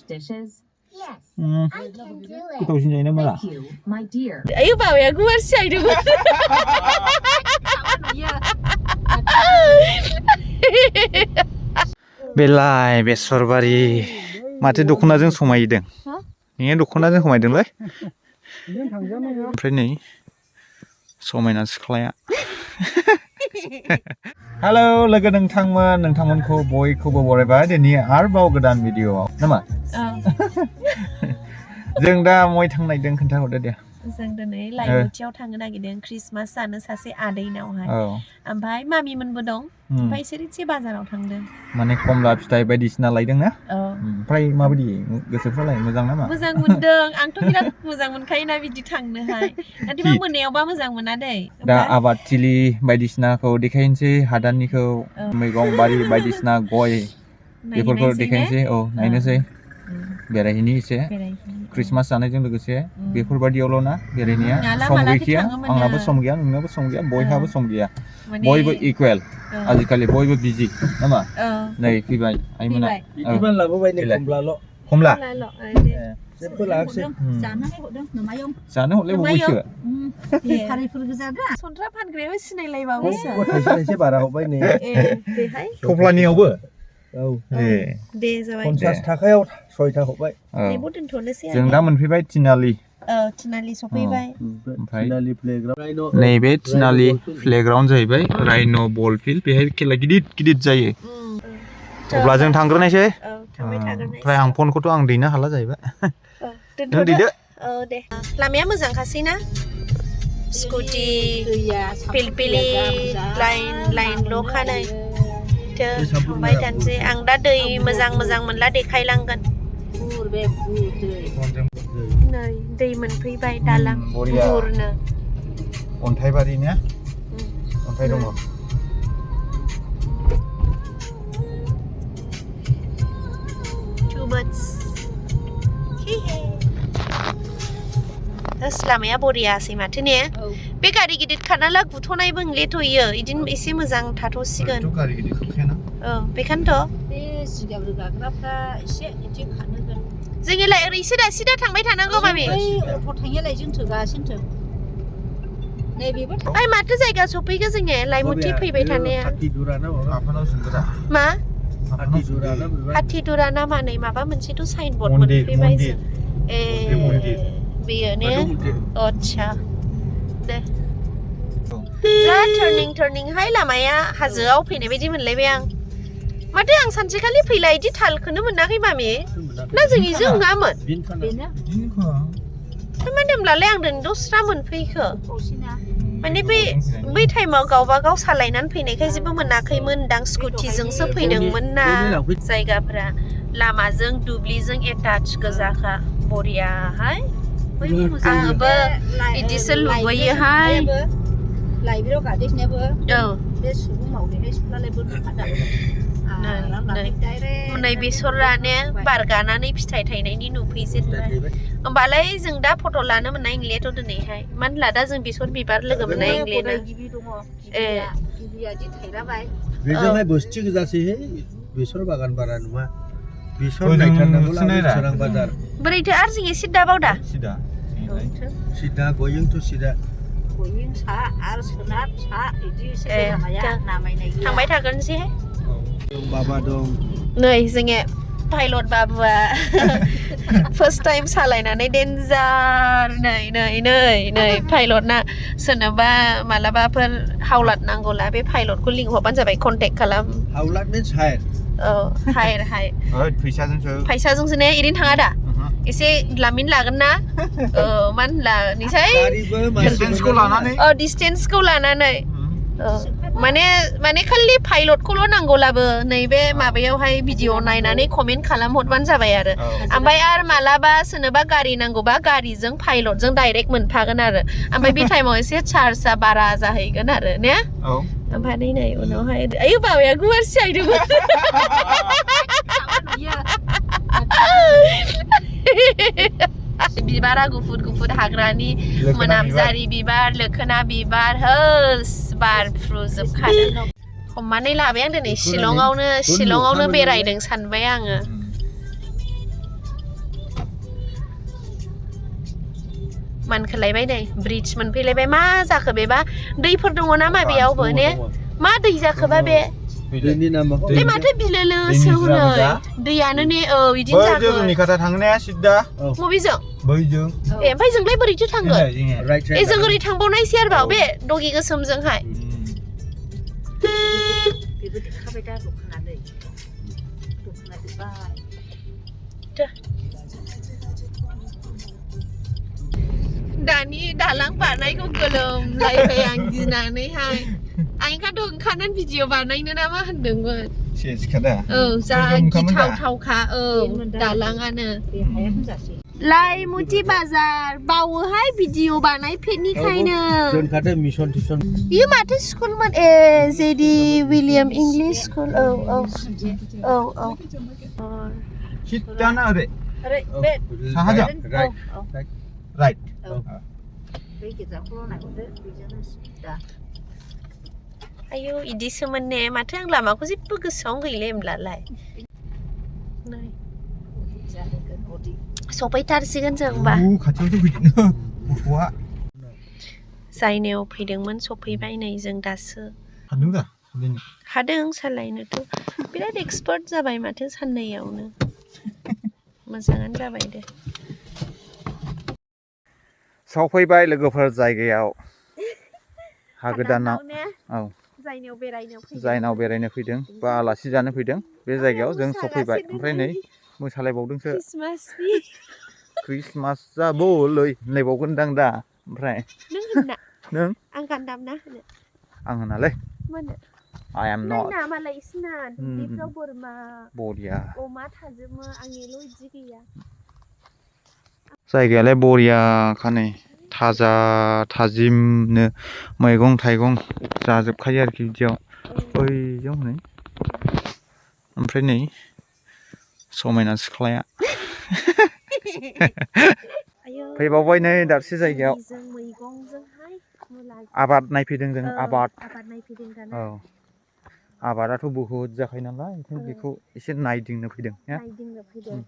dishes? Yes, I can do 그 it. 도신자이네 뭐라. Thank you, my dear. Ayo bawa ya gue sih itu. 벨라이 베서바리 마트 도코나जों समायदों. नोङो दख'नाजों समायदोंलै. ओमफ्राय नै समायना सिख्लाया. हेलौ लोगो नोंथांमोनखौ बयखौबो बरायबाय दिनै आरोबाव गोदान भिडिअआव नामा? जों दा मय थांनायदों खोन्थाहरदो दे. जों दिनै लाइमुथियाव थांनो नागिरदों क्रिसमास जानो सासे आदैनावहाय. ओमफ्राय मामिमोनबो दं. ओमफ्राय इसोर एसे बाजाराव थांदों. माने कमला फिथाइ बायदिसिना लायदों ना? ओमफ्राय माबायदि गोसोफ्रालाय मोजां नामा? मोजां मोनदों. आंथ' बिराद मोजां मोनखायोना बिदि थांनोहाय. नाथायबा मोनायावबा मोजां मोना दै. दा आबादथिलि बायदिसिनाखौ देखायनोसै हादाननिखौ मैगं बारि बायदिसिना गय बेफोरखौ देखायनोसै नायनोसै बेरायहैनि एसे क्रिसमास जानायजों लोगोसे बेफोरबायदियावल' ना बेरायनाया सम गैखाया आंनाबो सम गैया नोंनाबो सम गैया बयहाबो सम गैया बयबो इकुवेल आजिखालि बयबो बिजि नामा नै फैबाय आइमोना इमान लाबोबाय नै खमला जेबो लाखिसै जानो हरलाय बयसो हारिफोर गोजा दा सन्ट्रा फानग्रायाबो सिनायलायबावोसो थाइसे बारा हरबाय नै बेहाय थफ्लानियावबो दे जाबाय 50 थाखायाव 6टा हरबाय नेबो दोनथ'नोसै जों दा मोनफैबाय तिनालि तिनालि सफैबाय तिनालि प्लेग्राउन्ड नैबे तिनालि प्लेग्राउन्ड जाहैबाय राइन' बल फिल्ड बेहाय खेला गिदिर जायो अब्ला जों थांग्रोनायसै ओमफ्राय आं फनखौथ' आं दैनो हाला जाहैबाय नों दैदो दे लामाया मोजांखासै ना स्कुटि पिलपिलि लाइन ल'खानै थांबाय थानोसै आं दा दै मोजां मोनला देखायलांगोन नै दै मोनफैबाय दालां गुरनो अन्थाइबारि ने अन्थाइ दङ two birds लामाया बरियासै माथो ने बे गारि गिदिर खारना गुथ'नायबो लेथ'यो इदिन एसे मोजां थाथ'सिगोन गारि गिदिर खारखायाना बेखायनोथ' बे सिगां रोगाग्राफ्रा एसे इदि खारनोगोन जोंनिलाय ओरै सिदा थांबाय थानांगौ मामि बै अट' थांनायालाय जोंथो गासिनोथो नै बेबो ओइ माथो जायगा सफैखो जोङो लाइमुथि फैबाय थानाया मा हाथिदुरा ना मा नै माबा मोनसेथ' साइनबर्ड मोनफैबाय जों बेयो ने आच्छा दे जा टार्निं हाय लामाया हाजोआव फैनाय बायदि मोनलायबाय आं माथो आं सानसेखालि फैला इदि थालखौनो मोनाखै मामि ना जोंनि जोंगामोन बेनो माने होमब्लालाय आं दिनै दस्रा मोनफैखो माने बै टाइमाव गावबा गाव सालायनानै फैनायखाय जेबो मोनाखैमोन दां स्कुटिजोंसो फैदोंमोन ना जायगाफ्रा लामाजों दुब्लिजों एटाच गोजाखा बरियाहाय आंबो इदिसो लुबैयोहाय लाइब्रेरियाव गादैनायाबो बे सुबुं मावदेनाय सुलालायबो नुखादा नै बेसराने बार गानानै फिथाइ थायनायनि नुफैजेनबाय होमबालाय जों दा फट' लानो मोननाय इंलेथ' दिनैहाय मानो होनब्ला दा जों बेसर बिबार लोगो मोननाय इंलेथ गिबि दङ गिबियादि थायराबाय बेजोंहाय बस्ति गोजासैहाय बेसर बागान बारा नुवा बेसर गायथारनांगौ सोरां बाजार बोरैथो आरो जों एसे दाबाव दा सिदा गयंथ' सिदा गयं सा आरो सोनाब सा इदिसो लामाया नामायनाय गैया थांबाय थागोनसै बाबा दं नै जोङो पाइलट बाबुआ फार्स्ट टाइम सालायनानै डेन्जार नै पाइलटना सोरनोबा मालाबाफोर हावलात नांगौला बे पाइलटखौ लिंहरबानो जाबाय कन्टेक्ट खालाम हावलात मिन्स हायर हायर फैसाजोंसो ने इदिनो थाङा दा एसे लामिन लागोन ना मानो होनला निसाय डिस्टेन्सखौ लानानै माने खालि पाइलटखौल' नांगौलाबो नैबे माबायावहाय भिडिअ नायनानै कमेन्ट खालामहरबानो जाबाय आरो ओमफ्राय आरो मालाबा सोरनोबा गारि नांगौबा गारिजों पाइलटजों डाइरेक्ट मोनफागोन आरो ओमफ्राय बे टाइमाव एसे चार्जआ बारा जाहैगोन आरो ने ओमफ्राय नै उनावहाय आयु बाबाया गुवारसि आइदोंमोन बिबारा गुफुर हाग्रानि मोनामजारि बिबार लोखोना बिबार होस बारफ्रुजोबखादों हमनानै लाबाय आं दिनै शिलंआवनो बेरायदों सानबाय आङो มันขึ้นไหลไปไหนบริดจ์มันไปไหลไปมาจากเบบ้าได้พอดงนะมาเบียวเบเนี่ยมาได้จากเบเบ Ini namaได้มาที่บิเลเลสูเลยได้ยานั่นนี่วิจินจาก 저기 가다 당내 시다 โมบิจัง 뭐이죠 ไปจังได้บริดจ์ทางเกิด right จังก็ได้ทางบนไอเสียร์บ่าวเบโดกีก็สมจังให้ พี่ก็เข้าไปได้ถูกขนาดเลยถูกขนาดบ้าน ด่านนี้ด่านล้างป่าในก็เกลิมไหลไปอย่างดีนาในให้ไอ้ข้าดูข้านั่นวิดีโอบ้านในเนี่ยนะว่าหันดึงเว้ย 시에스카다 จะกี่เท่าค่ะด่านล้างอันเนอะ เรียนให้เขาจัดสิ ไลมูจิบาซาร์เบาให้วิดีโอบ้านในเพจนี้ใครเนอะ John kata mission tuition. ยูมาที่สคูลมันเจดีวิลเลียมอังกฤษสคูล시잖아 그래 อะไรเบ็ด 사하자 Right. right ไปกิจกรรมไหนก็ได้ไปจังได้ อายุอีดิสมันเนมาเท่งหลามาก็สิปึกสองกิเลมละไหลนี่ จะได้เกินโอดี สไปตาสิกันจังบ่ 오 같이 오도 그지 좋아 ใส่แนวไปดึงมันสไปไปในจังดัส 한둥다 선생님 หาดึงสไลเนอะตุพี่ได้เอ็กซ์เพรสจะไปมาถึงสันในเอาเนอะมันสังกันจะไปเด้ सफैबाय लोगोफोर जायगायाव हा गोदानाव औ ใส่แนวเบรัยแนว जायनाव बेरायनो फैदों बा आलासि जानो फैदों बे जायगायाव जों सफैबाय ओमफ्राय नै मोसालायबावदोंसो คริสต์มาสนี่ क्रिसमास जाबोलै होनलायबावगोनदां दा ओमफ्राय นึงเห็นน่ะ नों อังกันดำนะเนี่ย आं होनालै มันน่ะ I am นั่น not น่ะมาเลยสินะดิบเราบ่มา बरिया โอมาथाजोबो आंनिल' इदि गैया जायगायालाय बरियाखानै थाजा थाजिमनो मैगं थाइगं जाजोबखायो आरोखि बिदियाव बैयाव हनै ओमफ्राय नै समायना सिख्लाया फैबावबाय नै दाबसे जायगायाव जों मैगंजोंहाय मुला आबाद नायफैदों जों आबाद नायफैदों दाना औ आबादाथ' बहुद जाखायो नालाय ओंखायनो बेखौ एसे नायदिंनो फैदों नायदिंनो फैदों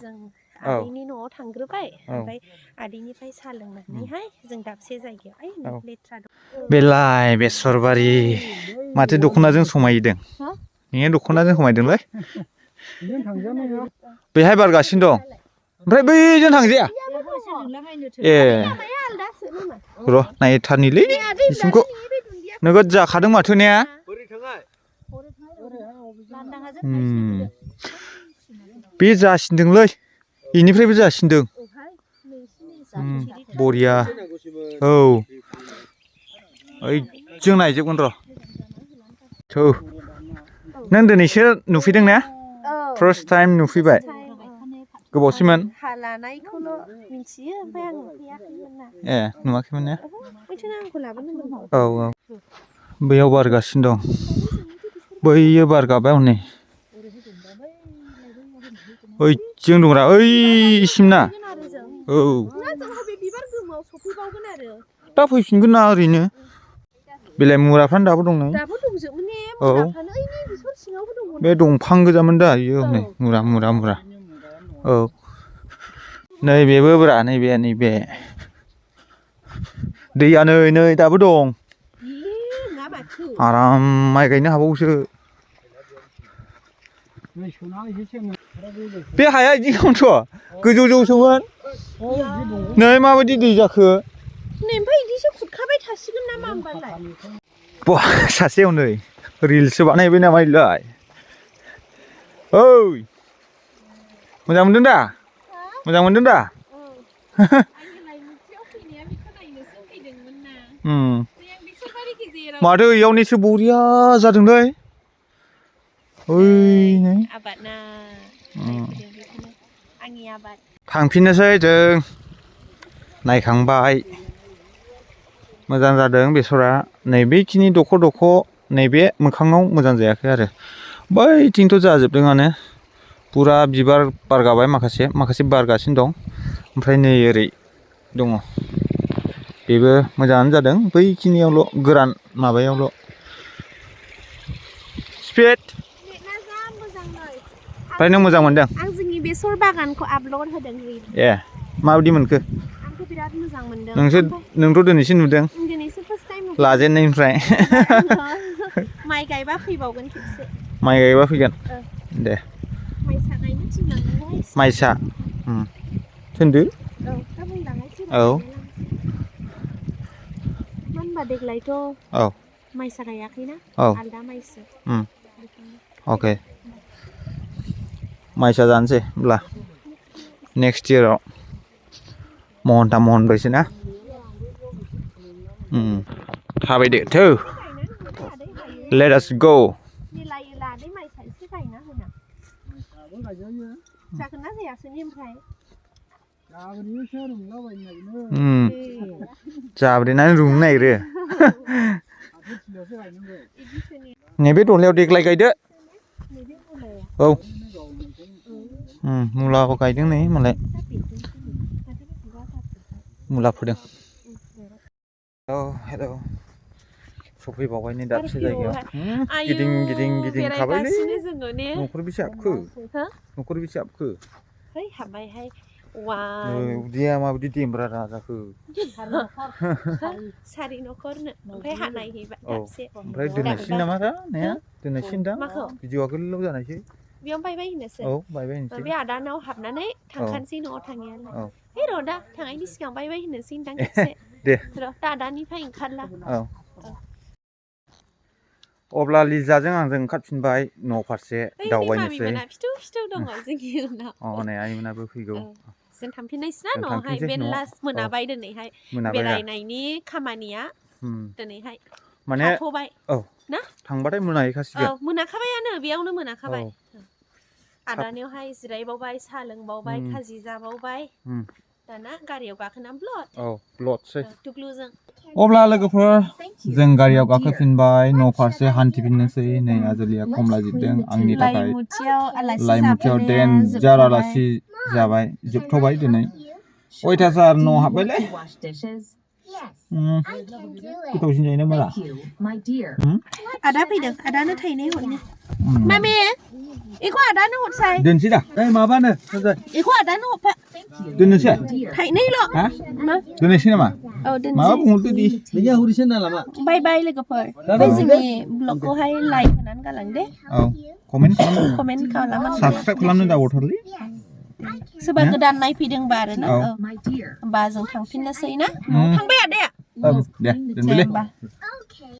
जों आदैनि न'आव थांग्रोबाय ओमफ्राय आदैनिफ्राय साहा लोंनानैहाय जों दाबसे जायगायाव लेथ्रा बेलाय बेसरबारि माथो दख'नाजों समायदों नोंनि दख'नाजों समायदोंलै बेहाय बारगासिनो दं ओमफ्राय बैजों थांजाया ए र' नायथारनिलै बिसिमखौ नोगोद जाखादों माथो ने बे जासिनदोंलै इनिफ्रायबो जासिनदों बरिया औ ओइ जों नायजोबगोन र' थौ नों दिनैसो नुफैदों ने फार्स्ट टाइम नुफैबाय गोबावसैमोन हा लानायखौल' मिथियो ओमफ्राय आं नुफैयाखैमोन ना ए नुवाखैमोन ने बैथोनो आंखौ लाबोनांगोन औ औ बैयाव बारगासिनो दं बैयो बारगाबाय हनै ओइ जों दंरा ओइसिम ना औ दा फैफिनगोन ना ओरैनो बेलाय मुराफ्रानो दाबो दं नै औ बे दंफां गोजामोन दा इयो हनै मुरा मुरा मुरा औ नैबेबो ब्रा नैबे दैया नै दाबो दं आराम माइ गायनो हाबावोसो बे हाया इदिखौनोथ' गोजौ जौसोमोन नै माबायदि दै जाखो नै ओमफ्राय इदिसो खुरखाबाय थासिगोन नामा होमबालाय बा सासेयाव नै रिल्ससो बानायबाय नामा इलाय ओइ मोजां मोनदों दा मोजां मोनदों दा माथो इयावनिसो बरिया जादोंलै ओइ नै आबादना आंनि आबाद थांफिननोसै जों नायखांबाय मोजां जादों बेसरा नैबेखिनि दख' नैबे मोखाङाव मोजां जायाखै आरो बैथिंथ' जाजोबदोंआनो पुरा बिबार बारगाबाय माखासे बारगासिनो दं ओमफ्राय नै ओरै दङ बेबो मोजाङानो जादों बैखिनियावल' गोरान माबायावल' स्पिड ओमफ्राय नों मोजां मोनदों आं जोंनि बेसर बागानखौ आपल'ड होदों ए माबायदि मोनखो आंथ' बिराद मोजां मोनदों नोंथ' दिनैसो नुदों दिनैसो फार्स्ट टाइम लाजेननायनिफ्राय माइ गायबा फैबावगोन खेबसे माइ गायबा फैगोन दे माइसा गायनो थिनलांनाय माइसा थोनदो औ दा बुंलांनाय औ होनबा देग्लायथ' औ माइसा गायाखैना औ आलदा माइसो अके माइसा जानोसै होमब्ला नेक्स्ट इयाराव महनथाम महनब्रैसो ना थाबायदो थौ let us go मिलायो लादै माइसा एसे गायना होना जागोन ना जायासोनि ओमफ्राय जाब्रेनानै रुंनो नागिरो नैबे दहलायाव देग्लाय गायदो औ मुलाखौ गायदों नै मालाय मुला फोदों हेलौ सफैबावबाय नै दाबसे जायगायाव गिदिं खाबायलै न'खर बेसे हाबखो है हाबबायहाय वाव उदैया माबायदि देमब्रा जाखो सारि न'खरनो ओमफ्राय हानायहैबाय दाबसे ओमफ्राय दोननोसै नामा दा नाया दोननोसै दा भिडिअ'आ गोलाव जानायसै बेयाव बायबाय होनोसै औ बायबाय होनसै बे आदानाव हाबनानै थांखानोसै न'आव थांनायालाय है र' दा थांनायनि सिगां बायबाय होनोसै नोंथां खेबसे दे र' दादानिफ्राय ओंखारला अब्ला लिजाजों आंजों ओंखारफिनबाय न' फारसे दावबायनोसै फिथौ दङ जोंनि उनाव नै आइमोनाबो फैगौ जों थांफिननायसै ना न'आवहाय बेलास मोनाबाय दिनैहाय बेरायनायनि खामानिया दिनैहाय माने थाथ'बाय ना थांबाथाय मोनाहैखासिगोन मोनाखाबायानो बेयावनो मोनाखाबाय आदानियावहाय जिरायबावबाय साहा लोंबावबाय खाजि जाबावबाय दाना गारियाव गाखोना ब्लडसै टुक्लुजों अब्ला लोगोफोर जों गारियाव गाखोफिनबाय न' फारसे हान्थिफिननोसै नै आजलिया खमला जिरदों आंनि थाखाय लाइमुथियाव देनजार आलासि जाबाय जोबथ'बाय दिनै अयथासार न' हाबबायलै गोथावसिन जायोना बारा आदा फैदों आदानो थाइनै हरनो मामे एखौ आदानो हरसाय दोनसै दा माबानो एखौ आदानो हरफा दोननोसै थाइनैल' दोननोसै नामा औ माबा दोनसै बुंहरदो दि नोंया हरिसो ना लामा बाय बाय लोगोफोर जोंनि ब्लगखौहाय लाइक होनानै गालां दे औ कमेन्ट खालामनानै साबस्क्राइब खालामनो दाबावथारलै सोरबा गोदान नायफैदोंबा आरोना होमबा जों थांफिननोसै ना थांबाय आदाया दे दोनबायलै